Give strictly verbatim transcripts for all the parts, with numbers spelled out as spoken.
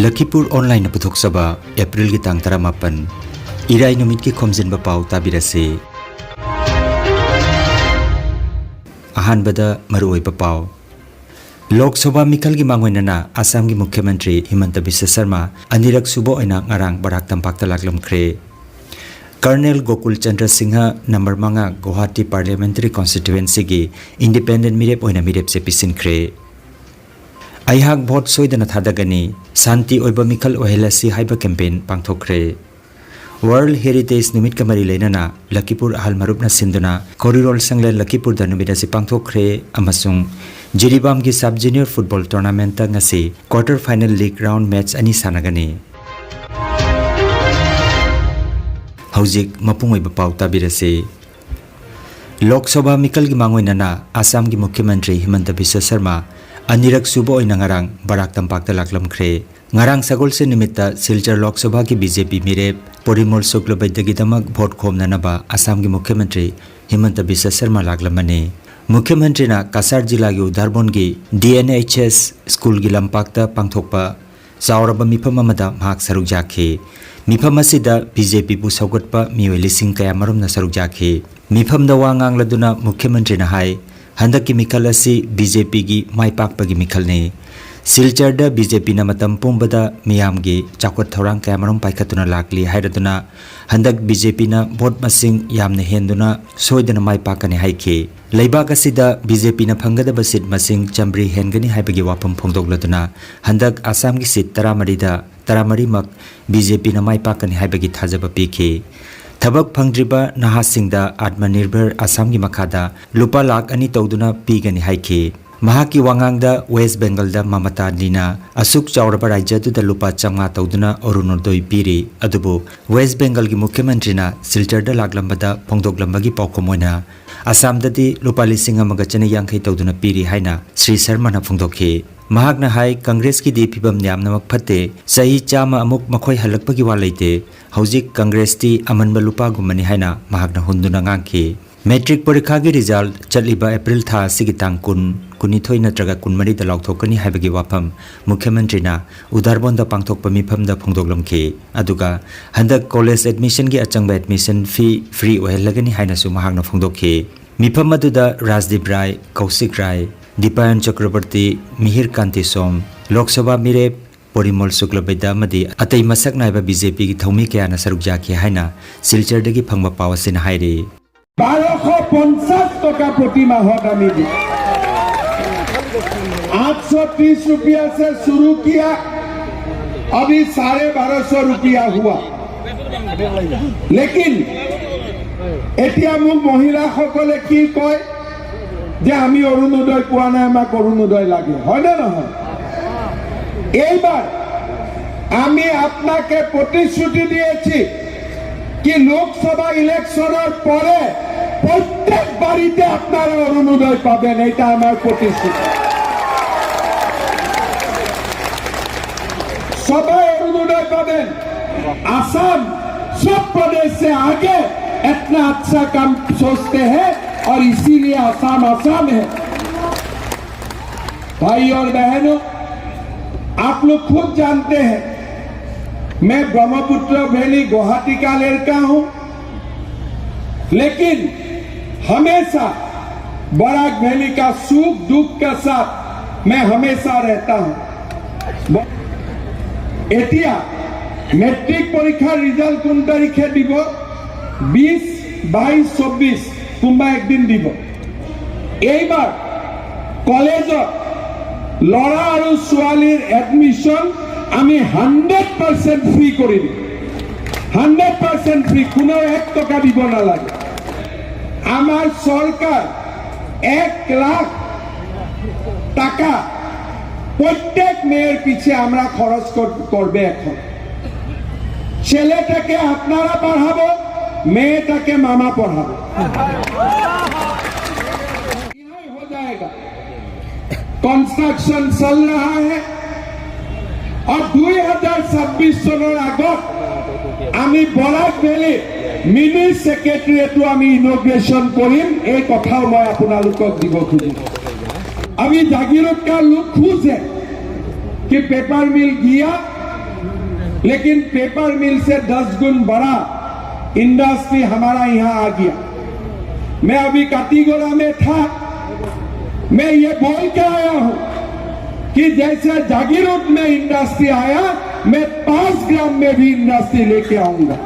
ꯂꯈꯤꯄꯨꯔ ꯑꯣꯟꯂꯥꯏꯟꯅ ꯄꯨꯊꯣꯛꯆꯕ ꯑꯦꯄ꯭ꯔꯤꯜꯒꯤ ꯇꯥꯡ ꯇꯔꯥꯃꯥꯄꯟ, ꯏꯔꯥꯏ ꯅꯨꯃꯤꯠꯀꯤ ꯈꯣꯝꯖꯤꯟꯕ ꯄꯥꯎ ꯇꯥꯕꯤꯔꯁꯤ꯫ ꯑꯍꯥꯟꯕꯗ ꯃꯔꯨꯑꯣꯏꯕ ꯄꯥꯎ꯫ ꯂꯣꯛ ꯁꯚꯥ ꯃꯤꯈꯜꯒꯤ ꯃꯥꯡꯑꯣꯏꯅꯅ ꯑꯁꯥꯝꯒꯤ ꯃꯨꯈ꯭ꯌ ꯃꯟꯇ꯭ꯔꯤ ꯍꯤꯃꯟꯇ ꯕꯤꯁ꯭ꯋ ꯁꯔꯃ ꯑꯅꯤꯔꯛ ꯁꯨꯕ ꯑꯣꯏꯅ ꯉꯔꯥꯡ ꯕꯔꯥꯛ ꯇꯝꯄꯥꯛꯇ ꯂꯥꯛꯂꯝꯈ꯭ꯔꯦ꯫ ꯀꯔꯅꯦꯜ ꯒꯣꯀꯨꯜ ꯆꯟꯗ꯭ꯔ ꯁꯤꯡꯍ ꯅꯝꯕꯔ ꯃꯉꯥ ꯒꯨꯋꯥꯍꯥꯇꯤ ꯄꯥꯔꯂꯤꯌꯥꯃꯦꯟꯇꯔꯤ ꯀꯣꯟꯁꯇꯤꯇ꯭ꯌꯨꯑꯦꯟꯁꯤꯒꯤ ꯏꯟꯗꯤꯄꯦꯟꯗꯦꯟꯠ ꯃꯤꯔꯦꯞ ꯑꯣꯏꯅ ꯃꯤꯔꯦꯞ ꯆꯦ ꯄꯤꯁꯤꯟꯈ꯭ꯔꯦ꯫ ꯑꯩꯍꯥꯛ ꯚꯣꯠ ꯁꯣꯏꯗꯅ ꯊꯥꯗꯒꯅꯤ, ꯁꯥꯟꯇꯤ ꯑꯣꯏꯕ ꯃꯤꯈꯜ ꯑꯣꯏꯍꯜꯂꯁꯤ ꯍꯥꯏꯕ ꯀꯦꯝꯄꯦꯟ ꯄꯥꯡꯊꯣꯛꯈ꯭ꯔꯦ꯫ ꯋꯥꯔꯜꯗ ꯍꯦꯔꯤꯇꯦꯖ ꯅꯨꯃꯤꯠꯀ ꯃꯔꯤ ꯂꯩꯅꯅ ꯂꯈꯤꯄꯨꯔ ꯑꯍꯜ ꯃꯔꯨꯞꯅ ꯁꯤꯟꯗꯨꯅ ꯈꯣꯔꯤꯔꯣꯜ ꯁꯪꯂꯦꯟ ꯂꯈꯤꯄꯨꯔꯗ ꯅꯨꯃꯤꯠ ꯑꯁꯤ ꯄꯥꯡꯊꯣꯛꯈ꯭ꯔꯦ ꯑꯃꯁꯨꯡ ꯖꯤꯔꯤꯕꯥꯝꯒꯤ ꯁꯕ ꯖꯨꯅꯤꯌꯔ ꯐꯨꯠꯕꯣꯜ ꯇꯣꯔꯅꯥꯃꯦꯟꯠꯇ ꯉꯁꯤ quarter final league round match ꯑꯅꯤ ꯁꯥꯟꯅꯒꯅꯤ꯫ ꯍꯧꯖꯤꯛ ꯃꯄꯨꯡ ꯑꯣꯏꯕ ꯄꯥꯎ ꯇꯥꯕꯤꯔꯁꯤ꯫ ꯂꯣꯛ ꯁꯚꯥ ꯃꯤꯈꯜꯒꯤ ꯃꯥꯡꯑꯣꯏꯅꯅ ꯑꯁꯥꯝꯒꯤ ꯃꯨꯈ꯭ꯌ ꯃꯟꯇ꯭ꯔꯤ ꯍꯤꯃꯟꯇ ꯕꯤꯁ꯭ꯋ ꯁꯔꯃ ꯑꯅꯤꯔꯛ ꯁꯨꯕ ꯑꯣꯏꯅ ꯉꯔꯥꯡ ꯕꯔꯥꯛ ꯇꯝꯄꯥꯛꯇ ꯂꯥꯛꯂꯝꯈ꯭ꯔꯦ꯫ ꯉꯔꯥꯡ ꯁꯒꯣꯜꯁꯦꯟ ꯅꯨꯃꯤꯠꯇ ꯁꯤꯜꯆꯔ ꯂꯣꯛ ꯁꯚꯥꯒꯤ ꯕꯤ ꯖꯦ ꯄꯤ ꯃꯤꯔꯦꯞ ꯄꯣꯔꯤꯃꯣꯜ ꯁꯨꯀꯂꯕꯩꯗꯒꯤꯗꯃꯛ ꯚꯣꯠ ꯈꯣꯝꯅꯅꯕ ꯑꯁꯥꯝꯒꯤ ꯃꯨꯈ꯭ꯌ ꯃꯟꯇ꯭ꯔꯤ ꯍꯤꯃꯟꯇ ꯕꯤꯁ꯭ꯋ ꯁꯔꯃ ꯂꯥꯛꯂꯝꯕꯅꯤ꯫ ꯃꯨꯈ꯭ꯌ ꯃꯟꯇ꯭ꯔꯤꯅ ꯀꯁꯥꯔ ꯖꯤꯂꯥꯒꯤ ꯎꯗꯥꯔꯕꯣꯟꯒꯤ ꯗꯤ ꯑꯦꯟ ꯑꯩꯆ ꯑꯦꯁ ꯁ꯭ꯀꯨꯜꯒꯤ ꯂꯝꯄꯥꯛꯇ ꯄꯥꯡꯊꯣꯛꯄ ꯆꯥꯎꯔꯕ ꯃꯤꯐꯝ ꯑꯃꯗ ꯃꯍꯥꯛ ꯁꯔꯨꯛ ꯌꯥꯈꯤ꯫ ꯃꯤꯐꯝ ꯑꯁꯤꯗ ꯕꯤ ꯖꯦ ꯄꯤꯕꯨ ꯁꯧꯒꯠꯄ ꯃꯤꯑꯣꯏ ꯂꯤꯁꯤꯡ ꯀꯌꯥꯃꯔꯨꯝꯅ ꯁꯔꯨꯛ ꯌꯥꯈꯤ꯫ ꯃꯤꯐꯝꯗ ꯋꯥ ꯉꯥꯡꯂꯗꯨꯅ ꯃꯨꯈ꯭ꯌ ꯃꯟꯇ꯭ꯔꯤꯅ ꯍꯥꯏ, ꯍꯟꯗꯛꯀꯤ ꯃꯤꯈꯜ ꯑꯁꯤ ꯕꯤ ꯖꯦ ꯄꯤꯒꯤ ꯃꯥꯏ ꯄꯥꯛꯄꯒꯤ ꯃꯤꯈꯜꯅꯤ꯫ ꯁꯤꯜꯆꯔꯗ ꯕꯤ ꯖꯦ ꯄꯤꯅ ꯃꯇꯝ ꯄꯨꯝꯕꯗ ꯃꯤꯌꯥꯝꯒꯤ ꯆꯥꯎꯈꯠ ꯊꯧꯔꯥꯡ ꯀꯌꯥꯃꯔꯨꯝ ꯄꯥꯏꯈꯠꯇꯨꯅ ꯂꯥꯛꯂꯤ ꯍꯥꯏꯔꯗꯨꯅ, ꯍꯟꯗꯛ ꯕꯤ ꯖꯦ ꯄꯤꯅ ꯚꯣꯠ ꯃꯁꯤꯡ ꯌꯥꯝꯅ ꯍꯦꯟꯗꯨꯅ ꯁꯣꯏꯗꯅ ꯃꯥꯏ ꯄꯥꯛꯀꯅꯤ ꯍꯥꯏꯈꯤ꯫ ꯂꯩꯕꯥꯛ ꯑꯁꯤꯗ ꯕꯤ ꯖꯦ ꯄꯤꯅ ꯐꯪꯒꯗꯕ ꯁꯤꯠ ꯃꯁꯤꯡ ꯆꯥꯝꯃꯔꯤ ꯍꯦꯟꯒꯅꯤ ꯍꯥꯏꯕꯒꯤ ꯋꯥꯐꯝ ꯐꯣꯡꯗꯣꯛꯂꯗꯨꯅ, ꯍꯟꯗꯛ ꯑꯁꯥꯝꯒꯤ ꯁꯤꯠ ꯇꯔꯥꯃꯔꯤꯗ ꯇꯔꯥꯃꯔꯤꯃꯛ ꯕꯤ ꯖꯦ ꯄꯤꯅ ꯃꯥꯏ ꯄꯥꯛꯀꯅꯤ ꯍꯥꯏꯕꯒꯤ ꯊꯥꯖꯕ ꯄꯤꯈꯤ꯫ ꯊꯕꯛ ꯐꯪꯗ꯭ꯔꯤꯕ ꯅꯍꯥꯁꯤꯡꯗ ꯑꯥꯠꯃꯅꯤꯔꯚꯔ ꯑꯁꯥꯝꯒꯤ ꯃꯈꯥꯗ ꯂꯨꯄꯥ ꯂꯥꯈ ꯑꯅꯤ ꯇꯧꯗꯨꯅ ꯄꯤꯒꯅꯤ ꯍꯥꯏꯈꯤ꯫ ꯃꯍꯥꯛꯀꯤ ꯋꯥꯉꯥꯡꯗ ꯋꯦꯁ ꯕꯦꯡꯒꯜꯗ ꯃꯃꯇꯥ ꯑꯅꯤꯅ ꯑꯁꯨꯛ ꯆꯥꯎꯔꯕ ꯔꯥꯖ꯭ꯌ ꯑꯗꯨꯗ ꯂꯨꯄꯥ ꯆꯥꯝꯃꯉꯥ ꯇꯧꯗꯨꯅ ꯑꯔꯨꯅꯣꯗꯣꯏ ꯄꯤꯔꯤ, ꯑꯗꯨꯕꯨ ꯋꯦꯁ ꯕꯦꯡꯒꯜꯒꯤ ꯃꯨꯈ꯭ꯌ ꯃꯟꯇ꯭ꯔꯤꯅ ꯁꯤꯜꯆꯔꯗ ꯂꯥꯛꯂꯝꯕꯗ ꯐꯣꯡꯗꯣꯛꯂꯝꯕꯒꯤ ꯄꯥꯎꯈꯨꯝ ꯑꯣꯏꯅ ꯑꯁꯥꯝꯗꯗꯤ ꯂꯨꯄꯥ ꯂꯤꯁꯤꯡ ꯑꯃꯒ ꯆꯅꯤ ꯌꯥꯡꯈꯩ ꯇꯧꯗꯨꯅ ꯄꯤꯔꯤ ꯍꯥꯏꯅ ꯁ꯭ꯔꯤ ꯁꯔꯃꯅ ꯐꯣꯡꯗꯣꯛꯈꯤ꯫ ꯃꯍꯥꯛꯅ ꯍꯥꯏ, ꯀꯪꯒ꯭ꯔꯦꯁꯀꯤꯗꯤ ꯐꯤꯕꯝ ꯌꯥꯝꯅꯃꯛ ꯐꯠꯇꯦ꯫ ꯆꯍꯤ ꯆꯥꯝꯃ ꯑꯃꯨꯛ ꯃꯈꯣꯏ ꯍꯜꯂꯛꯄꯒꯤ ꯋꯥ ꯂꯩꯇꯦ꯫ ꯍꯧꯖꯤꯛ ꯀꯪꯒ꯭ꯔꯦꯁꯇꯤ ꯑꯃꯟꯕ ꯂꯨꯄꯥꯒꯨꯝꯕꯅꯤ ꯍꯥꯏꯅ ꯃꯍꯥꯛꯅ ꯍꯨꯟꯗꯨꯅ ꯉꯥꯡꯈꯤ꯫ ꯃꯦꯇ꯭ꯔꯤꯛ ꯄꯔꯤꯈꯥꯒꯤ ꯔꯤꯖꯜ ꯆꯠꯂꯤꯕ ꯑꯦꯄ꯭ꯔꯤꯜ ꯊꯥ ꯑꯁꯤꯒꯤ ꯇꯥꯡ ꯀꯨꯟ, ꯀꯨꯟꯅꯤꯊꯣꯏ ꯅꯠꯇ꯭ꯔꯒ ꯀꯨꯟꯃꯔꯤꯗ ꯂꯥꯎꯊꯣꯛꯀꯅꯤ ꯍꯥꯏꯕꯒꯤ ꯋꯥꯐꯝ ꯃꯨꯈ꯭ꯌ ꯃꯟꯇ꯭ꯔꯤꯅ ꯎꯗꯥꯔꯕꯣꯟꯗ ꯄꯥꯡꯊꯣꯛꯄ ꯃꯤꯐꯝꯗ ꯐꯣꯡꯗꯣꯛꯂꯝꯈꯤ꯫ ꯑꯗꯨꯒ ꯍꯟꯗꯛ ꯀꯣꯂꯦꯖ ꯑꯦꯗꯃꯤꯁꯟꯒꯤ ꯑꯆꯪꯕ ꯑꯦꯗꯃꯤꯁꯟ ꯐꯤ ꯐ꯭ꯔꯤ ꯑꯣꯏꯍꯜꯂꯒꯅꯤ ꯍꯥꯏꯅꯁꯨ ꯃꯍꯥꯛꯅ ꯐꯣꯡꯗꯣꯛꯈꯤ꯫ ꯃꯤꯐꯝ ꯑꯗꯨꯗ ꯔꯥꯖꯗꯤꯞ ꯔꯥꯏ, ꯀꯧꯁꯤꯛ ꯔꯥꯏ, ꯗꯤꯄꯥꯌꯟ ꯆꯀ꯭ꯔꯕꯔꯇꯤ, ꯃꯤꯍꯤꯔ ꯀꯥꯟꯇꯤ ꯁꯣꯝ, ꯂꯣꯛ ꯁꯚꯥ ꯃꯤꯔꯦꯞ ꯄꯣꯔꯤꯃꯣꯜ ꯁꯨꯀ꯭ꯂꯕꯩꯗ ꯑꯃꯗꯤ ꯑꯇꯩ ꯃꯁꯛ ꯅꯥꯏꯕ ꯕꯤ ꯖꯦ ꯄꯤꯒꯤ ꯊꯧꯃꯤ ꯀꯌꯥꯅ ꯁꯔꯨꯛ ꯌꯥꯈꯤ ꯍꯥꯏꯅ ꯁꯤꯜꯆꯔꯗꯒꯤ ꯐꯪꯕ ꯄꯥꯎ ꯑꯁꯤꯅ ꯍꯥꯏꯔꯤ꯫ বাৰশ পঞ্চাশ টকা প্ৰতি মাহত আমি দিওঁ। আঠশ ত্ৰিশ ৰুপিয়া সে শুৰু কিয়া, অভি চাৰে বাৰশ ৰুপিয়া হুৱা। লেকিন এতিয়া মোক মহিলাসকলে কি কয় যে আমি অৰুণোদয় পোৱা নাই, আমাক অৰুণোদয় লাগে, হয়নে নহয়? এইবাৰ আমি আপোনাকে প্ৰতিশ্ৰুতি দিয়েছি কি লোকসভা ইলেকশ্যনৰ পৰে প্ৰত্যেক বাড়িতে আপনারা অরুণোদয় পাবেন, এটা আমার প্রতিশ্রুতি। সবাই অরুণোদয় পাবেন। आसाम सब प्रदेश से आगे इतना अच्छा काम सोचते हैं और इसीलिए आसाम आसाम है। भाई और बहनों, आप लोग खुद जानते हैं, मैं ब्रह्मपुत्र वैली गुवाहाटी का लड़का हूं, लेकिन हमेशा बराक वैली का सुख दुख का साथ मैं हमेशा रहता हूं। এতিয়া মেট্ৰিক পৰীক্ষাৰ ৰিজাল্ট কোন তাৰিখে দিব? বিশ, বাইশ, চৌব্বিশ, কোনোবা একদিন দিব। এইবাৰ কলেজত ল'ৰা আৰু ছোৱালীৰ এডমিশ্যন আমি হাণ্ড্ৰেড পাৰ্চেণ্ট ফ্ৰী কৰি দিম। হাণ্ড্ৰেড পাৰ্চেণ্ট ফ্ৰী, কোনেও এক টকা দিব নালাগে। আমাৰ চৰকাৰ এক লাখ টাকা প্ৰত্যেক মেয়ের পিছে আমরা খরচ কর- করবে এখন। ছেলেটাকে আপনারা পড়াবো, মেয়েটাকে মামা পড়াবো। हो जाएगा। कंस्ट्रक्शन चल रहा है और দুই হাজাৰ ছাব্বিশ চনৰ আগত আমি বৰাক ভেলী মিনি ছেক্ৰেটাৰিয়েটো আমি ইনগ্ৰেশ্যন কৰিম, এই কথাও মই আপোনালোকক দিব খুজিম। আমি জাগিৰোড কা লোক খুজ হে কি পেপাৰ মিল গিয়া, লেকিন পেপাৰ মিল সে দছ গুণ বড়া ইণ্ডাষ্ট্ৰী হামাৰা ইয়াহ আ গিয়া। मैं अभी काटीगोड़ा में था, मैं ये बोल के आया हूं कि जैसे जागीरोड में इंडस्ट्री आया, मैं पांच ग्राम में भी इंडस्ट्री लेके आऊंगा।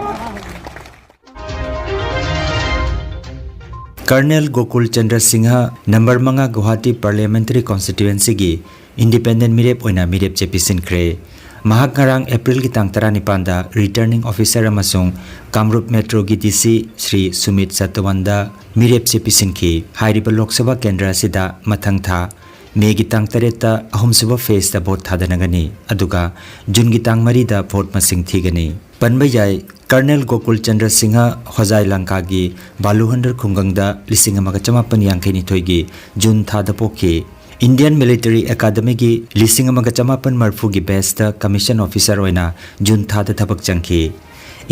Colonel Gokul Chandra Singha number ꯃꯉꯥ Guwahati Parliamentary Constituency ꯒꯤ Independent ꯃꯤꯔꯦꯞ ꯑꯣꯏꯅ ꯃꯤꯔꯦꯞ ꯆꯦ ꯄꯤꯁꯤꯟꯈ꯭ꯔꯦ꯫ ꯃꯍꯥꯛ ꯉꯔꯥꯡ ꯑꯦꯄ꯭ꯔꯤꯜꯒꯤ ꯇꯥꯡ ꯇꯔꯥꯅꯤꯄꯥꯟꯗ Returning Officer ꯑꯃꯁꯨꯡ ꯀꯥꯃꯔꯨꯞ ꯃꯦꯇ꯭ꯔꯣꯒꯤ ꯗꯤ ꯁꯤ ꯁ꯭ꯔꯤ ꯁꯨꯃꯤꯠ ꯁꯇꯋꯟꯗ ꯃꯤꯔꯦꯞ ꯆꯦ ꯄꯤꯁꯤꯟꯈꯤ꯫ ꯍꯥꯏꯔꯤꯕ ꯂꯣꯛ ꯁꯚꯥ ꯀꯦꯟꯗ꯭ꯔ ꯑꯁꯤꯗ ꯃꯊꯪ ꯊꯥ ꯃꯦꯒꯤ ꯇꯥꯡ ꯇꯔꯦꯠꯇ ꯑꯍꯨꯝꯁꯨꯕ ꯐꯦꯖꯇ ꯚꯣꯠ ꯊꯥꯗꯅꯒꯅꯤ, ꯑꯗꯨꯒ ꯖꯨꯟꯒꯤ ꯇꯥꯡ ꯃꯔꯤꯗ ꯚꯣꯠ ꯃꯁꯤꯡ ꯊꯤꯒꯅꯤ꯫ ꯄꯟꯕ ꯌꯥꯏ, ꯀꯔꯅꯦꯜ ꯒꯣꯀꯨꯜ ꯆꯟꯗ꯭ꯔ ꯁꯤꯡꯍ ꯍꯣꯖꯥꯏ ꯂꯪꯀꯥꯒꯤ ꯕꯥꯂꯨꯍꯟꯗꯔ ꯈꯨꯡꯒꯪꯗ ꯂꯤꯁꯤꯡ ꯑꯃꯒ ꯆꯃꯥꯄꯟ ꯌꯥꯡꯈꯩꯅꯤꯊꯣꯏꯒꯤ ꯖꯨꯟ ꯊꯥꯗ ꯄꯣꯛꯈꯤ꯫ ꯏꯟꯗꯤꯌꯟ ꯃꯤꯂꯤꯇꯔꯤ ꯑꯦꯀꯥꯗꯃꯤꯒꯤ ꯂꯤꯁꯤꯡ ꯑꯃꯒ ꯆꯃꯥꯄꯟ ꯃꯔꯤꯐꯨꯒꯤ ꯕꯦꯁꯇ ꯀꯃꯤꯁꯟ ꯑꯣꯐꯤꯁꯔ ꯑꯣꯏꯅ ꯖꯨꯟ ꯊꯥꯗ ꯊꯕꯛ ꯆꯪꯈꯤ꯫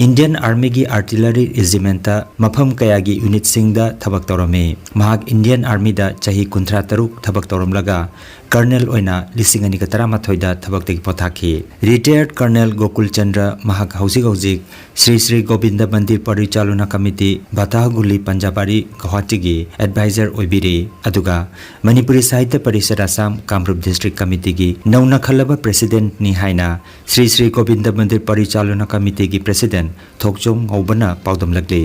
ꯏꯟꯗꯤꯌꯟ ꯑꯥꯔꯃꯤꯒꯤ ꯑꯥꯔꯇꯤꯂꯔꯤ ꯔꯦꯖꯤꯃꯦꯟꯇ ꯃꯐꯝ ꯀꯌꯥꯒꯤ ꯌꯨꯅꯤꯠꯁꯤꯡꯗ ꯊꯕꯛ ꯇꯧꯔꯝꯃꯤ꯫ ꯃꯍꯥꯛ ꯏꯟꯗꯤꯌꯟ ꯑꯥꯔꯃꯤꯗ ꯆꯍꯤ ꯀꯨꯟꯊ꯭ꯔꯥ ꯇꯔꯨꯛ ꯊꯕꯛ ꯇꯧꯔꯝꯂꯒ ꯀꯔꯅꯦꯜ ꯑꯣꯏꯅ ꯂꯤꯁꯤꯡ ꯑꯅꯤꯒ ꯇꯔꯥꯃꯥꯊꯣꯏꯗ ꯊꯕꯛꯇꯒꯤ ꯄꯣꯊꯥꯈꯤ꯫ ꯔꯤꯇꯥꯌꯔꯗ ꯀꯔꯅꯦꯜ ꯒꯣꯀꯨꯜ ꯆꯟꯗ꯭ꯔ ꯃꯍꯥꯛ ꯍꯧꯖꯤꯛ ꯍꯧꯖꯤꯛ ꯁ꯭ꯔꯤ ꯁ꯭ꯔꯤ ꯒꯣꯕꯤꯟꯗ ꯃꯟꯗꯤꯔ ꯄꯔꯤꯆꯥꯂꯣꯅꯥ ꯀꯃꯤꯇꯤ, ꯕꯇꯥꯍꯒꯨꯂꯤ ꯄꯟꯖꯥꯕꯥꯔꯤ, ꯒꯧꯍꯥꯇꯤꯒꯤ ꯑꯦꯗꯚꯥꯏꯖꯔ ꯑꯣꯏꯕꯤꯔꯤ, ꯑꯗꯨꯒ ꯃꯅꯤꯄꯨꯔꯤ ꯁꯥꯍꯤꯇ꯭ꯌ ꯄꯔꯤꯁꯠ ꯑꯁꯥꯝ ꯀꯥꯃꯔꯨꯞ ꯗꯤꯁꯇ꯭ꯔꯤꯛ ꯀꯃꯤꯇꯤꯒꯤ ꯅꯧꯅ ꯈꯜꯂꯕ ꯄ꯭ꯔꯦꯁꯤꯗꯦꯟꯠꯅꯤ ꯍꯥꯏꯅ ꯁ꯭ꯔꯤ ꯁ꯭ꯔꯤ ꯒꯣꯕꯤꯟꯗ ꯃꯟꯗꯤꯔ ꯄꯔꯤꯆꯥꯂꯣꯅꯥ ꯀꯃꯤꯇꯤꯒꯤ ꯄ꯭ꯔꯦꯁꯤꯗꯦꯟꯠ ꯊꯣꯛꯆꯣꯝ ꯉꯧꯕꯅ ꯄꯥꯎꯗꯝꯂꯛꯂꯤ꯫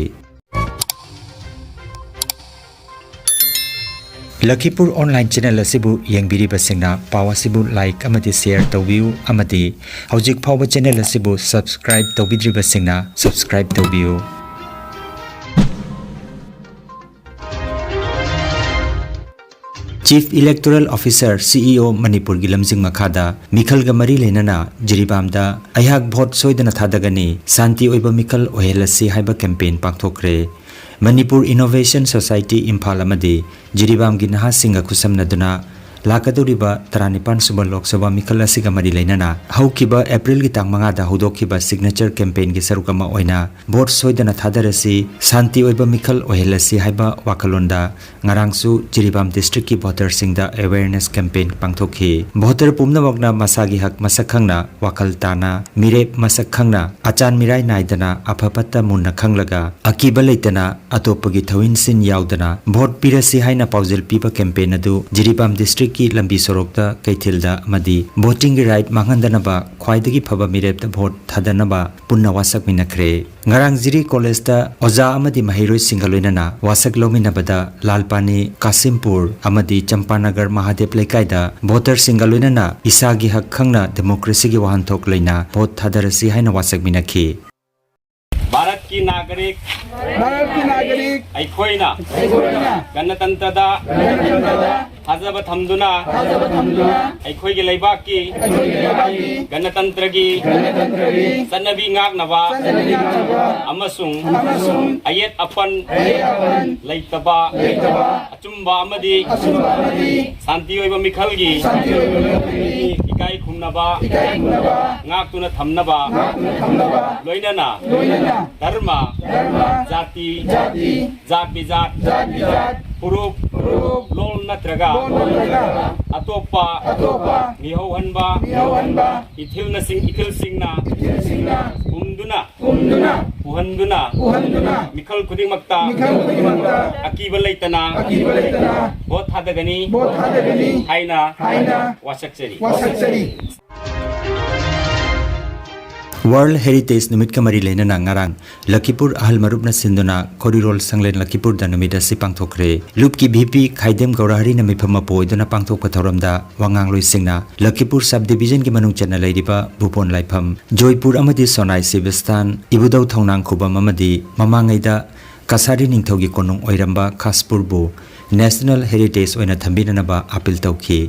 ꯂꯈꯤꯄꯨꯔ ꯑꯣꯟꯂꯥꯏꯟ ꯆꯦꯅꯦꯜ ꯑꯁꯤꯕꯨ ꯌꯦꯡꯕꯤꯔꯤꯕꯁꯤꯡꯅ ꯄꯥꯎ ꯑꯁꯤꯕꯨ ꯂꯥꯏꯛ ꯑꯃꯗꯤ ꯁꯦꯌꯔ ꯇꯧꯕꯤꯌꯨ, ꯑꯃꯗꯤ ꯍꯧꯖꯤꯛ ꯐꯥꯎꯕ ꯆꯦꯅꯦꯜ ꯑꯁꯤꯕꯨ ꯁꯕꯁꯀ꯭ꯔꯥꯏꯕ ꯇꯧꯕꯤꯗ꯭ꯔꯤꯕꯁꯤꯡꯅ ꯁꯕꯁꯀ꯭ꯔꯥꯏꯕ ꯇꯧꯕꯤꯌꯨ꯫ Chief Electoral Officer, C E O, ꯃꯅꯤꯄꯨꯔꯒꯤ ꯂꯝꯖꯤꯡ ꯃꯈꯥꯗ ꯃꯤꯈꯜꯒ ꯃꯔꯤ ꯂꯩꯅꯅ ꯖꯤꯔꯤꯕꯥꯝꯗ "ꯑꯩꯍꯥꯛ ꯚꯣꯠ ꯁꯣꯏꯗꯅ ꯊꯥꯗꯒꯅꯤ, ꯁꯥꯟꯇꯤ ꯑꯣꯏꯕ ꯃꯤꯈꯜ ꯑꯣꯏꯍꯜꯂꯁꯤ" ꯍꯥꯏꯕ ꯀꯦꯝꯄꯦꯟ ꯄꯥꯡꯊꯣꯛꯈ꯭ꯔꯦ꯫ ꯃꯅꯤꯄꯨꯔ ꯏꯅꯣꯚꯦꯁꯟ ꯁꯣꯁꯥꯏꯇꯤ ꯏꯝꯐꯥꯜ ꯑꯃꯗꯤ ꯖꯤꯔꯤꯕꯥꯝꯒꯤ ꯅꯍꯥꯁꯤꯡꯒ ꯈꯨꯠꯁꯝꯅꯗꯨꯅ ꯂꯥꯛꯀꯗꯧꯔꯤꯕ ꯇꯔꯥꯅꯤꯄꯥꯟ ꯁꯨꯕ ꯂꯣꯛ ꯁꯚꯥ ꯃꯤꯈꯜ ꯑꯁꯤꯒ ꯃꯔꯤ ꯂꯩꯅꯅ ꯍꯧꯈꯤꯕ ꯑꯦꯄ꯭ꯔꯤꯜꯒꯤ ꯇꯥꯡ ꯃꯉꯥꯗ ꯍꯧꯗꯣꯛꯈꯤꯕ signature campaignꯒꯤ ꯁꯔꯨꯛ ꯑꯃ ꯑꯣꯏꯅ ꯚꯣꯠ ꯁꯣꯏꯗꯅ ꯊꯥꯗꯔꯁꯤ, ꯁꯥꯟꯇꯤ ꯑꯣꯏꯕ ꯃꯤꯈꯜ ꯑꯣꯏꯍꯜꯂꯁꯤ ꯍꯥꯏꯕ ꯋꯥꯈꯜꯂꯣꯟꯗ ꯉꯔꯥꯡꯁꯨ ꯖꯤꯔꯤꯕꯥꯝ districtꯀꯤ voterꯁꯤꯡꯗ awareness campaign ꯄꯥꯡꯊꯣꯛꯈꯤ꯫ Voter ꯄꯨꯝꯅꯃꯛꯅ ꯃꯁꯥꯒꯤ ꯍꯛ ꯃꯁꯛ ꯈꯪꯅ, ꯋꯥꯈꯜ ꯇꯥꯅ, ꯃꯤꯔꯦꯞ ꯃꯁꯛ ꯈꯪꯅ, ꯑꯆꯥꯟ ꯃꯤꯔꯥꯏ ꯅꯥꯏꯗꯅ, ꯑꯐ ꯐꯠꯇ ꯃꯨꯟꯅ ꯈꯪꯂꯒ, ꯑꯀꯤꯕ ꯂꯩꯇꯅ, ꯑꯇꯣꯞꯄꯒꯤ ꯊꯧꯏꯟꯁꯤꯟ ꯌꯥꯎꯗꯅ ꯚꯣꯠ ꯄꯤꯔꯁꯤ ꯍꯥꯏꯅ ꯄꯥꯎꯖꯦꯜ ꯄꯤꯕ campaign ꯑꯗꯨ ꯖꯤꯔꯤꯕꯥꯝ districtꯀꯤ ꯂꯝꯕꯤ ꯁꯣꯔꯣꯛꯇ, ꯀꯩꯊꯦꯜꯗ ꯑꯃꯗꯤ votingꯒꯤ right ꯃꯥꯡꯍꯟꯗꯅꯕ ꯈ꯭ꯋꯥꯏꯗꯒꯤ ꯐꯕ ꯃꯤꯔꯦꯞꯇ ꯚꯣꯠ ꯊꯥꯗꯅꯕ ꯄꯨꯟꯅ ꯋꯥꯁꯛꯃꯤꯟꯅꯈ꯭ꯔꯦ꯫ ꯉꯔꯥꯡ ꯖꯤꯔꯤ ꯀꯣꯂꯦꯖꯇ ꯑꯣꯖꯥ ꯑꯃꯗꯤ ꯃꯍꯩꯔꯣꯏꯁꯤꯡꯒ ꯂꯣꯏꯅꯅ ꯋꯥꯁꯛ ꯂꯧꯃꯤꯟꯅꯕꯗ ꯂꯥꯜꯄꯥꯅꯤ, ꯀꯥꯁꯤꯝꯄꯨꯔ ꯑꯃꯗꯤ ꯆꯝꯄꯥꯅꯒꯔ ꯃꯍꯥꯗꯦꯕ ꯂꯩꯀꯥꯏꯗ voterꯁꯤꯡꯒ ꯂꯣꯏꯅꯅ ꯏꯁꯥꯒꯤ ꯍꯛ ꯈꯪꯅ democracyꯒꯤ ꯋꯥꯍꯟꯊꯣꯛ ꯂꯩꯅ ꯚꯣꯠ ꯊꯥꯗꯔꯁꯤ ꯍꯥꯏꯅ ꯋꯥꯁꯛꯃꯤꯟꯅꯈꯤ꯫ ꯚꯥꯔꯠꯀꯤ ꯅꯥꯒꯔꯤꯛ ꯚꯥꯔꯠꯀꯤ ꯅꯥꯒꯔꯤꯛ ꯑꯩꯈꯣꯏꯅ ꯑꯩꯈꯣꯏꯅ ꯒꯅꯇꯟꯇ꯭ꯔꯗ ꯒꯅꯇꯟꯇ꯭ꯔꯗ ꯊꯥꯖꯕ ꯊꯝꯗꯨꯅ ꯊꯥꯖꯕ ꯊꯝꯗꯨꯅ ꯑꯩꯈꯣꯏꯒꯤ ꯂꯩꯕꯥꯛꯀꯤ ꯑꯩꯈꯣꯏꯒꯤ ꯂꯩꯕꯥꯛꯀꯤ ꯒꯅꯇꯟꯇ꯭ꯔꯒꯤ ꯒꯅꯇꯟꯇ꯭ꯔꯒꯤ ꯆꯠꯅꯕꯤ ꯉꯥꯛꯅꯕ ꯆꯠꯅꯕꯤ ꯉꯥꯛꯅꯕ ꯑꯃꯁꯨꯡ ꯑꯃꯁꯨꯡ ꯑꯌꯦꯠ ꯑꯄꯟ ꯑꯌꯦꯠ ꯑꯄꯟ ꯂꯩꯇꯕ ꯂꯩꯇꯕ ꯑꯆꯨꯝꯕ ꯑꯃꯗꯤ ꯑꯆꯨꯝꯕ ꯑꯃꯗꯤ ꯁꯥꯟꯇꯤ ꯑꯣꯏꯕ ꯃꯤꯈꯜꯒꯤ ꯁꯥꯟꯇꯤ ꯑꯣꯏꯕ ꯃꯤꯈꯜꯒꯤ ꯏꯀꯥꯏ ꯈꯨꯝꯅꯕ ꯏꯀꯥꯏ ꯈꯨꯝꯅꯕ ꯉꯥꯛꯇꯨꯅ ꯊꯝꯅꯕ ꯉꯥꯛꯇꯨꯅ ꯊꯝꯅꯕ ꯂꯣꯏꯅꯅ ꯂꯣꯏꯅꯅ ꯙꯔꯃ, ꯙꯔꯃ, ꯖꯥꯇꯤ, ꯖꯥꯇꯤ, ꯖꯥꯠ ꯕꯤꯖꯥꯠ, ꯖꯥꯠ ꯕꯤꯖꯥꯠ, ꯐꯨꯔꯨꯞ, ꯐꯨꯔꯨꯞ, ꯂꯣꯜ ꯅꯠꯇ꯭ꯔꯒ ꯂꯣꯜ ꯅꯠꯇ꯭ꯔꯒ ꯑꯇꯣꯞꯄ, ꯑꯇꯣꯞꯄ, ꯃꯤꯍꯧꯍꯟꯕ, ꯃꯤꯍꯧꯍꯟꯕ, ꯏꯊꯤꯜꯅꯁꯤꯡ-, ꯏꯊꯤꯜꯁꯤꯡꯅ, ꯏꯊꯤꯜꯁꯤꯡꯅ, ꯄꯨꯝꯗꯨꯅ, ꯄꯨꯝꯗꯨꯅ, ꯄꯨꯍꯟꯗꯨꯅ, ꯄꯨꯍꯟꯗꯨꯅ, ꯃꯤꯈꯜ ꯈꯨꯗꯤꯡꯃꯛꯇ, ꯃꯤꯈꯜ ꯈꯨꯗꯤꯡꯃꯛꯇ, ꯑꯀꯤꯕ ꯂꯩꯇꯅ, ꯑꯀꯤꯕ ꯂꯩꯇꯅ, ꯚꯣꯠ ꯊꯥꯗꯒꯅꯤ, ꯚꯣꯠ ꯊꯥꯗꯒꯅꯤ ꯍꯥꯏꯅ, ꯍꯥꯏꯅ, ꯋꯥꯁꯛꯆꯔꯤ꯫ ꯋꯥꯁꯛꯆꯔꯤ꯫ World Heritage ꯅꯨꯃꯤꯠꯀ ꯃꯔꯤ ꯂꯩꯅꯅ ꯉꯔꯥꯡ ꯂꯈꯤꯄꯨꯔ ꯑꯍꯜ ꯃꯔꯨꯞꯅ ꯁꯤꯟꯗꯨꯅ ꯈꯣꯔꯤꯔꯣꯜ ꯁꯪꯂꯦꯟ ꯂꯈꯤꯄꯨꯔꯗ ꯅꯨꯃꯤꯠ ꯑꯁꯤ ꯄꯥꯡꯊꯣꯛꯈ꯭ꯔꯦ꯫ ꯂꯨꯞꯀꯤ ꯚꯤ ꯄꯤ ꯈꯥꯏꯗꯦꯝ ꯒꯧꯔꯍꯔꯤꯅ ꯃꯤꯐꯝ ꯃꯄꯨ ꯑꯣꯏꯗꯨꯅ ꯄꯥꯡꯊꯣꯛꯄ ꯊꯧꯔꯝꯗ ꯋꯥꯉꯥꯡꯂꯣꯏꯁꯤꯡꯅ ꯂꯈꯤꯄꯨꯔ sub divisionꯒꯤ ꯃꯅꯨꯡ ꯆꯟꯅ ꯂꯩꯔꯤꯕ ꯚꯨꯕꯣꯟ ꯂꯥꯏꯐꯝ, ꯖꯣꯏꯄꯨꯔ ꯑꯃꯗꯤ ꯁꯣꯅꯥꯏ ꯁꯤꯕꯁꯊꯥꯟ, ꯏꯕꯨꯙꯧ ꯊꯧꯅꯥꯡꯈꯨꯕꯝ ꯑꯃꯗꯤ ꯃꯃꯥꯡꯉꯩꯗ ꯀꯁꯥꯔꯤ ꯅꯤꯡꯊꯧꯒꯤ ꯀꯣꯅꯨꯡ ꯑꯣꯏꯔꯝꯕ ꯈꯥꯁꯄꯨꯔꯕꯨ National Heritage ꯑꯣꯏꯅ ꯊꯝꯕꯤꯅꯅꯕ appeal ꯇꯧꯈꯤ꯫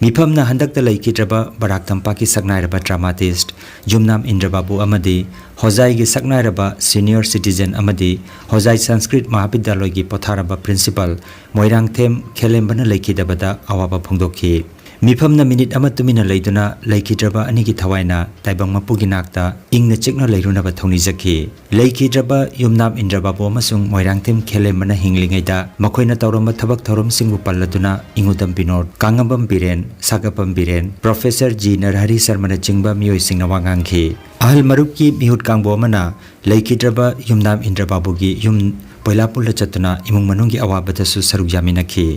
ꯃꯤꯐꯝꯅ ꯍꯟꯗꯛꯇ ꯂꯩꯈꯤꯗ꯭ꯔꯕ ꯕꯔꯥꯛ ꯇꯝꯄꯥꯛꯀꯤ ꯁꯛꯅꯥꯏꯔꯕ dramatist ꯌꯨꯝꯅꯥꯝ ꯏꯟꯗ꯭ꯔꯕꯥꯕꯨ ꯑꯃꯗꯤ ꯍꯣꯖꯥꯏꯒꯤ ꯁꯛꯅꯥꯏꯔꯕ senior citizen ꯑꯃꯗꯤ ꯍꯣꯖꯥꯏ ꯁꯪꯁꯀ꯭ꯔꯤꯠ ꯃꯍꯥꯕꯤꯗ꯭ꯌꯥꯂꯣꯏꯒꯤ ꯄꯣꯊꯥꯔꯕ principal ꯃꯣꯏꯔꯥꯡꯊꯦꯝ ꯈꯦꯂꯦꯝꯕꯅ ꯂꯩꯈꯤꯗꯕꯗ ꯑꯋꯥꯕ ꯐꯣꯡꯗꯣꯛꯈꯤ꯫ ꯃꯤꯐꯝꯅ minute ꯑꯃ ꯇꯨꯃꯤꯟꯅ ꯂꯩꯗꯨꯅ ꯂꯩꯈꯤꯗ꯭ꯔꯕ ꯑꯅꯤꯒꯤ ꯊꯋꯥꯏꯅ ꯇꯥꯏꯕꯪ ꯃꯄꯨꯒꯤ ꯅꯥꯛꯇ ꯏꯪꯅ ꯆꯤꯛꯅ ꯂꯩꯔꯨꯅꯕ ꯊꯧꯅꯤꯖꯈꯤ꯫ ꯂꯩꯈꯤꯗ꯭ꯔꯕ ꯌꯨꯝꯅꯥꯝ ꯏꯟꯗ꯭ꯔꯕꯥꯕꯨ ꯑꯃꯁꯨꯡ ꯃꯣꯏꯔꯥꯡꯊꯦꯝ ꯈꯦꯂꯦꯝꯕꯅ ꯍꯤꯡꯂꯤꯉꯩꯗ ꯃꯈꯣꯏꯅ ꯇꯧꯔꯝꯕ ꯊꯕꯛ ꯊꯧꯔꯝꯁꯤꯡꯕꯨ ꯄꯜꯂꯗꯨꯅ ꯏꯉꯨꯗꯝ ꯕꯤꯅꯣꯗ, ꯀꯥꯡꯉꯝꯕꯝ ꯕꯤꯔꯦꯟ, ꯁꯥꯒꯞꯄꯝ ꯕꯤꯔꯦꯟ, Professor ꯖꯤ ꯅꯔꯍꯔꯤ ꯁꯔꯃꯅꯆꯤꯡꯕ ꯃꯤꯑꯣꯏꯁꯤꯡꯅ ꯋꯥ ꯉꯥꯡꯈꯤ꯫ ꯑꯍꯜ ꯃꯔꯨꯞꯀꯤ ꯃꯤꯍꯨꯠ ꯀꯥꯡꯕꯨ ꯑꯃꯅ ꯂꯩꯈꯤꯗ꯭ꯔꯕ ꯌꯨꯝꯅꯥꯝ ꯏꯟꯗ꯭ꯔꯕꯥꯕꯨꯒꯤ ꯌꯨꯝ ꯄꯣꯏꯂꯥ ꯄꯨꯜꯂ ꯆꯠꯇꯨꯅ ꯏꯃꯨꯡ ꯃꯅꯨꯡꯒꯤ ꯑꯋꯥꯕꯗꯁꯨ ꯁꯔꯨꯛ ꯌꯥꯃꯤꯟꯅꯈꯤ꯫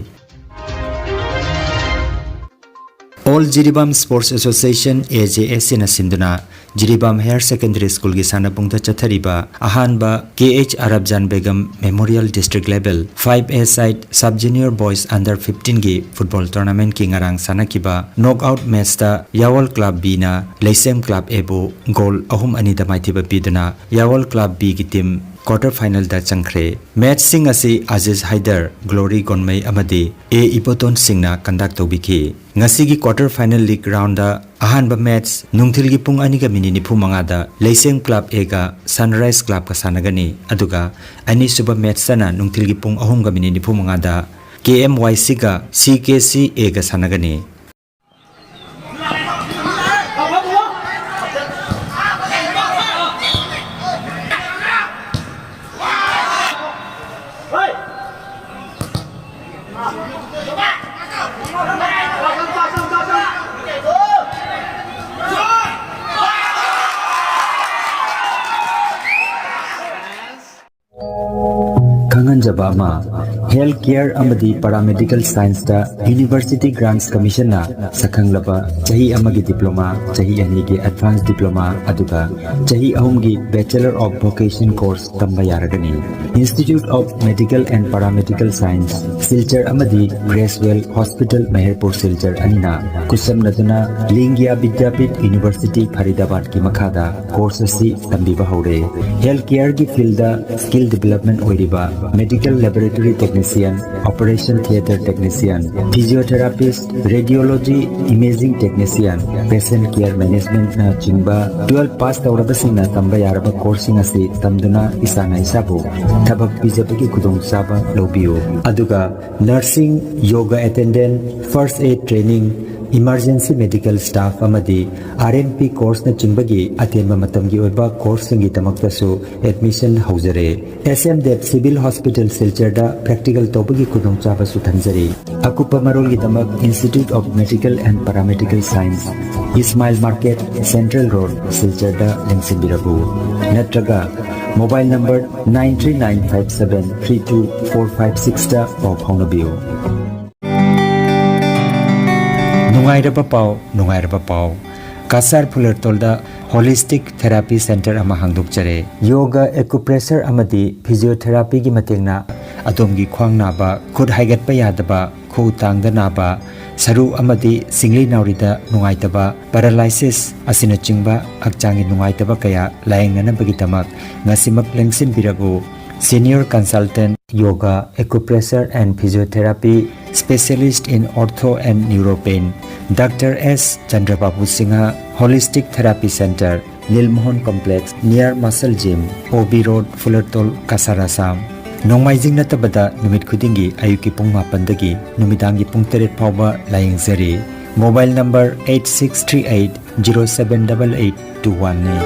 All Jiribam Sports Association, A J S Aꯅ ꯁꯤꯟꯗꯨꯅ ꯖꯤꯔꯤꯕꯥꯝ Higher Secondary Schoolꯒꯤ ꯁꯥꯟꯅꯄꯨꯡꯗ ꯆꯠꯊꯔꯤꯕ ꯑꯍꯥꯟꯕ K H Arabjan Begum Memorial District Level five A side Sub Junior Boys Under fifteenꯒꯤ football tournamentꯀꯤ ꯉꯔꯥꯡ ꯁꯥꯟꯅꯈꯤꯕ knockout matchꯇ ꯌꯥꯋꯜ Club Bꯅ ꯂꯩꯁꯦꯝ Club Aꯕꯨ goal ꯑꯍꯨꯝ ꯑꯅꯤꯗ ꯃꯥꯏꯊꯤꯕ ꯄꯤꯗꯨꯅ ꯌꯥꯋꯜ Club Bꯒꯤ team quarter finalꯗ ꯆꯪꯈ꯭ꯔꯦ꯫ Matchꯁꯤꯡ ꯑꯁꯤ ꯑꯖꯤꯖ ꯍꯥꯏꯗꯔ, Glory ꯒꯣꯟꯃꯩ ꯑꯃꯗꯤ A ꯏꯕꯣꯇꯣꯟ ꯁꯤꯡꯅ conduct ꯇꯧꯕꯤꯈꯤ꯫ ꯉꯁꯤꯒꯤ quarter final league roundꯗ ꯑꯍꯥꯟꯕ match ꯅꯨꯡꯊꯤꯜꯒꯤ ꯄꯨꯡ ꯑꯅꯤꯒ minute ꯅꯤꯐꯨ ꯃꯉꯥꯗ ꯂꯩꯁꯦꯝ Club Aꯒ Sunrise Clubꯀ ꯁꯥꯟꯅꯒꯅꯤ, ꯑꯗꯨꯒ ꯑꯅꯤꯁꯨꯕ matchꯇꯅ ꯅꯨꯡꯊꯤꯜꯒꯤ ꯄꯨꯡ ꯑꯍꯨꯝꯒ minute ꯅꯤꯐꯨ ꯃꯉꯥꯗ K M Y Cꯒ C K C Aꯒ ꯁꯥꯟꯅꯒꯅꯤ꯫ ꯈꯪꯍꯟꯖꯕ ꯑꯃ, health care ꯑꯃꯗꯤ paramedical scienceꯇ University Grants Commissionꯅ ꯁꯛꯈꯪꯂꯕ ꯆꯍꯤ ꯑꯃꯒꯤ diploma, ꯆꯍꯤ ꯑꯅꯤꯒꯤ advanced diploma, ꯑꯗꯨꯒ ꯆꯍꯤ ꯑꯍꯨꯝꯒꯤ Bachelor of Vocation course ꯇꯝꯕ ꯌꯥꯔꯒꯅꯤ꯫ Institute of Medical and Paramedical Science, Silchar ꯑꯃꯗꯤ Gracewell Hospital, ꯃꯍꯦꯔꯄꯨꯔ ꯁꯤꯜꯆꯔ ꯑꯅꯤꯅ ꯈꯨꯠꯁꯝꯅꯗꯨꯅ ꯂꯤꯡꯒꯤꯌꯥ ꯕꯤꯗ꯭ꯌꯥꯄꯤꯊ University, ꯐꯔꯤꯗꯥꯕꯥꯗꯀꯤ ꯃꯈꯥꯗ course ꯑꯁꯤ ꯇꯝꯕꯤꯕ ꯍꯧꯔꯦ꯫ Health careꯒꯤ fieldꯗ skill development ꯑꯣꯏꯔꯤꯕ medical laboratory technician Technician, Operation Theatre Technician, Physiotherapist, Radiology, Imaging Technician, Patient Care Managementꯅ ꯆꯤꯡꯕ twelve pass ꯇꯧꯔꯕꯁꯤꯡꯅ ꯇꯝꯕ ꯌꯥꯔꯕ courseꯁꯤꯡ ꯑꯁꯤ ꯇꯝꯗꯨꯅ ꯏꯁꯥꯅ ꯏꯁꯥꯕꯨ ꯊꯕꯛ ꯄꯤꯖꯕꯒꯤ ꯈꯨꯗꯣꯡꯆꯥꯕ ꯂꯧꯕꯤꯌꯨ꯫ ꯑꯗꯨꯒ nursing, yoga attendant, first aid training, emergency medical staff ꯑꯃꯗꯤ R N P courseꯅꯆꯤꯡꯕꯒꯤ ꯑꯇꯦꯟꯕ ꯃꯇꯝꯒꯤ ꯑꯣꯏꯕ courseꯁꯤꯡꯒꯤꯗꯃꯛꯇꯁꯨ admission ꯍꯧꯖꯔꯦ꯫ S M Dev Civil Hospital ꯁꯤꯜꯆꯔꯗ practical ꯇꯧꯕꯒꯤ ꯈꯨꯗꯣꯡꯆꯥꯕꯁꯨ ꯊꯝꯖꯔꯤ꯫ ꯑꯀꯨꯞꯄ ꯃꯔꯣꯜꯒꯤꯗꯃꯛ Institute of Medical and Paramedical Science, Ismail Market, Central Road, ꯁꯤꯜꯆꯔꯗ ꯂꯦꯡꯁꯤꯟꯕꯤꯔꯛꯎ꯫ ꯅꯠꯇ꯭ꯔꯒ mobile number nine three nine five seven three two four five sixꯇ ꯄꯥꯎ ꯐꯥꯎꯅꯕꯤꯌꯨ꯫ ꯅꯨꯡꯉꯥꯏꯔꯕ ꯄꯥꯎ, ꯅꯨꯡꯉꯥꯏꯔꯕ ꯄꯥꯎ꯫ ꯀꯁꯥꯔ ꯐꯨꯂꯔꯇꯣꯜꯗ Holistic Therapy Center ꯑꯃ ꯍꯥꯡꯗꯣꯛꯆꯔꯦ꯫ Yoga, acupressure ꯑꯃꯗꯤ physiotherapyꯒꯤ ꯃꯇꯦꯡꯅ ꯑꯗꯣꯝꯒꯤ ꯈ꯭ꯋꯥꯡ ꯅꯥꯕ, ꯈꯨꯠ ꯍꯥꯏꯒꯠꯄ ꯌꯥꯗꯕ, ꯈꯨꯎ ꯇꯥꯡꯗ ꯅꯥꯕ, ꯁꯔꯨ ꯑꯃꯗꯤ ꯁꯤꯡꯂꯤ ꯅꯥꯎꯔꯤꯗ ꯅꯨꯡꯉꯥꯏꯇꯕ, paralysis ꯑꯁꯤꯅꯆꯤꯡꯕ ꯍꯛꯆꯥꯡꯒꯤ ꯅꯨꯡꯉꯥꯏꯇꯕ ꯀꯌꯥ ꯂꯥꯌꯦꯡꯅꯅꯕꯒꯤꯗꯃꯛ ꯉꯁꯤꯃꯛ ꯂꯦꯡꯁꯤꯟꯕꯤꯔꯛꯎ꯫ Senior Consultant, Yoga, Acupressure and Physiotherapy, Specialist in Ortho and Neuropain, Doctor S Chandrababu Singha, Holistic Therapy Center, Nilmohan Complex, near Muscle Gym, O B Road, Fulartol, Kasar, Assam. ꯅꯣꯡꯃꯥꯏꯖꯤꯡ ꯅꯠꯇꯕꯗ ꯅꯨꯃꯤꯠ ꯈꯨꯗꯤꯡꯒꯤ ꯑꯌꯨꯛꯀꯤ ꯄꯨꯡ ꯃꯥꯄꯟꯗꯒꯤ ꯅꯨꯃꯤꯗꯥꯡꯒꯤ ꯄꯨꯡ ꯇꯔꯦꯠ ꯐꯥꯎꯕ ꯂꯥꯌꯦꯡꯖꯔꯤ꯫ Mobile number eight six three eight zero seven double eight two oneꯅꯤ꯫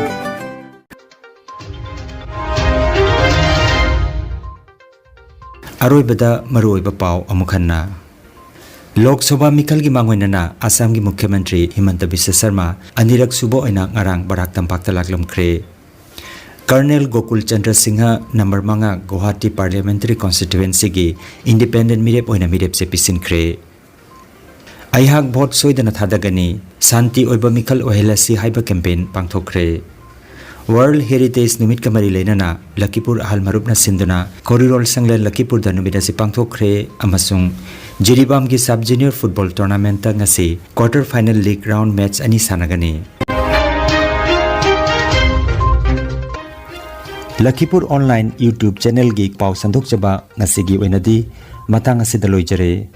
ꯑꯔꯣꯏꯕꯗ ꯃꯔꯨꯑꯣꯏꯕ ꯄꯥꯎ ꯑꯃꯨꯛ ꯍꯟꯅ꯫ ꯂꯣꯛ ꯁꯚꯥ ꯃꯤꯈꯜꯒꯤ ꯃꯥꯡꯑꯣꯏꯅꯅ ꯑꯁꯥꯝꯒꯤ ꯃꯨꯈ꯭ꯌ ꯃꯟꯇ꯭ꯔꯤ ꯍꯤꯃꯟꯇ ꯕꯤꯁ꯭ꯋ ꯁꯔꯃ ꯑꯅꯤꯔꯛ ꯁꯨꯕ ꯑꯣꯏꯅ ꯉꯔꯥꯡ ꯕꯔꯥꯛ ꯇꯝꯄꯥꯛꯇ ꯂꯥꯛꯂꯝꯈ꯭ꯔꯦ꯫ ꯀꯔꯅꯦꯜ ꯒꯣꯀꯨꯜ ꯆꯟꯗ꯭ꯔ ꯁꯤꯡꯍ ꯅꯝꯕꯔ ꯃꯉꯥ ꯒꯨꯋꯥꯍꯥꯇꯤ ꯄꯥꯔꯂꯤꯌꯥꯃꯦꯟꯇꯔꯤ ꯀꯣꯟꯁꯇꯤꯇ꯭ꯋꯦꯟꯁꯤꯒꯤ ꯏꯟꯗꯤꯄꯦꯟꯗꯦꯟ ꯃꯤꯔꯦꯞ ꯑꯣꯏꯅ ꯃꯤꯔꯦꯞꯆꯦ ꯄꯤꯁꯤꯟꯈ꯭ꯔꯦ꯫ ꯑꯩꯍꯥꯛ ꯚꯣꯠ ꯁꯣꯏꯗꯅ ꯊꯥꯗꯒꯅꯤ, ꯁꯥꯟꯇꯤ ꯑꯣꯏꯕ ꯃꯤꯈꯜ ꯑꯣꯏꯍꯜꯂꯁꯤ ꯍꯥꯏꯕ ꯀꯦꯝꯄꯦꯟ ꯄꯥꯡꯊꯣꯛꯈ꯭ꯔꯦ꯫ ꯋꯥꯔꯜ ꯍꯦꯔꯤꯇꯦꯖ ꯅꯨꯃꯤꯠꯀ ꯃꯔꯤ ꯂꯩꯅꯅ ꯂꯈꯤꯄꯨꯔ ꯑꯍꯜ ꯃꯔꯨꯞꯅ ꯁꯤꯟꯗꯨꯅ ꯀꯣꯔꯤꯔꯣꯜ ꯁꯪꯂꯦꯟ ꯂꯈꯤꯄꯨꯔꯗ ꯅꯨꯃꯤꯠ ꯑꯁꯤ ꯄꯥꯡꯊꯣꯛꯈ꯭ꯔꯦ ꯑꯃꯁꯨꯡ ꯖꯤꯔꯤꯕꯥꯝꯒꯤ ꯁꯕ ꯖꯨꯅꯤꯌꯔ ꯐꯨꯠꯕꯣꯜ ꯇꯣꯔꯅꯥꯃꯦꯟꯠꯇ ꯉꯁꯤ quarter final league round match ꯑꯅꯤ ꯁꯥꯟꯅꯒꯅꯤ꯫ ꯂꯈꯤꯄꯨꯔ ꯑꯣꯟꯂꯥꯏꯟ YouTube ꯆꯦꯅꯦꯜꯒꯤ ꯄꯥꯎ ꯁꯟꯗꯣꯛꯆꯕ ꯉꯁꯤꯒꯤ ꯑꯣꯏꯅꯗꯤ ꯃꯇꯥꯡ ꯑꯁꯤꯗ ꯂꯣꯏꯖꯔꯦ꯫